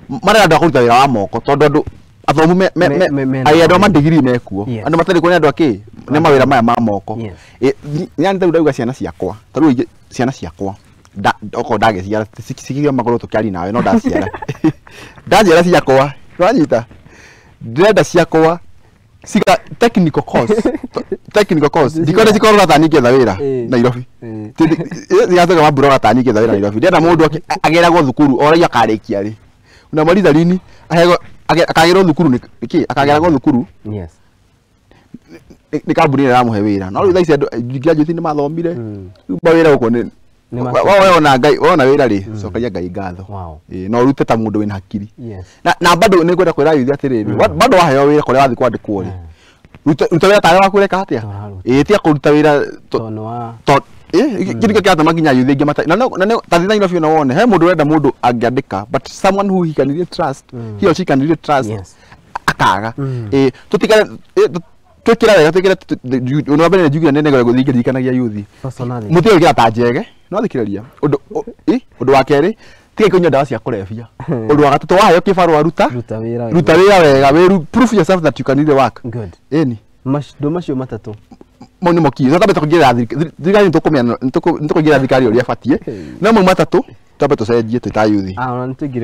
Marenda andũ a kũruta wĩra wa moko tondũ andũ athomu me ai andũ a madigiri mekuo. Andũ matarĩ kuo nĩ andũ akĩ nĩ mawĩra maya ma moko. Yani tarĩu ndauga ciana ciakwa, tarĩu ciana ciakwa okorwo ndagĩciara cikiria magũrũ tũkĩaria nawe no ndaciara, ndaciara ciakwa, wanyita, ndĩrenda ciakwa ciga technical course, technical course, ndikwenda cikorwo ta niĩ ngĩetha wĩra Nairobi. Zigatuĩka maburoga ta niĩ ngĩetha wĩra Nairobi. Ndĩrenda mũndũ ageragwo thukuru oragia akarĩkia rĩ, unamaliza lini, ahego akagerwo thukuru nĩ kĩ, akageragwo thukuru nĩ kambuni ĩrĩa ĩramũhe wĩra. No rĩu thaa ici andũ graduate nĩ mathomire, rĩu mawĩra gũkũ nĩ wona Ngai wona wĩra rĩ, cokagia Ngai ngatho. Ĩĩ, na ũrute ta mũndũ wĩna hakiri. Na bado nĩ ngwenda kwĩra youth atĩrĩrĩ, bado waheo wĩra kũrĩa wathiĩ kwandĩkwo rĩ, ruta wĩra tarĩ waku ũreka atĩa. Ĩĩ, tiga kũruta wĩra kĩndũ kĩo kĩratũma nginya youth aingĩ mata na ta thiĩ Nairobi ona wone he mũndũ ũrenda mũndũ angĩandĩka, but someone who he can really trust, he or she can really trust, akaga. Ĩĩ, tũtigane twĩkĩra wega, twĩkĩre ũndũ wa mbere njugire nĩ nĩngwenda gũthiĩ ngĩririkanagia youth mũtige gwĩkĩra ta njege no thikĩrĩria ũndũ ũndũ wa kerĩ, tiga kũnyua ndawa cia kũrebia. Ũndũ wa gatatũ, waheo kĩbarũa ruta Ruta wĩra wega. Ruta wĩra wega, wĩru prove yourself that you can really work. Good. Ĩni. Maũndũ macio matatũ. Mau nĩmo key. Twambe tũkũingĩrĩra thirikari, nĩtũkũingĩrĩra thirikari ũrĩa ĩbatiĩ, no mau matatũ twambe tũcenjie twĩ ta youth. Ah, ona nĩtũingĩre.